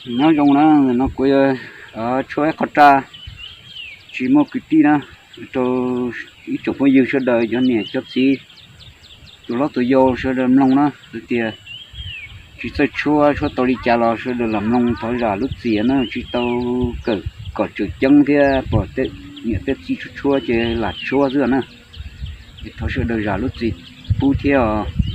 Nyob zoo na, no kuv yuav tshuab ib qho raj tsis muaj kwv tij na, rau ib tsoom phooj ywg sawv daws, cov niam cov txiv, tus hlob tus yau sawv daws mloog na, hais tias tsis txawj tshuab, tshuab tau li cas los sawv daws lam mloog thov zam lub txim na, tsis tau kawm kom tseem ceeb thiab pom niam tej txiv tshuab tshuab ces lam tshuab xwb na. Es thov sawv daws zam lub txim pub thiab os.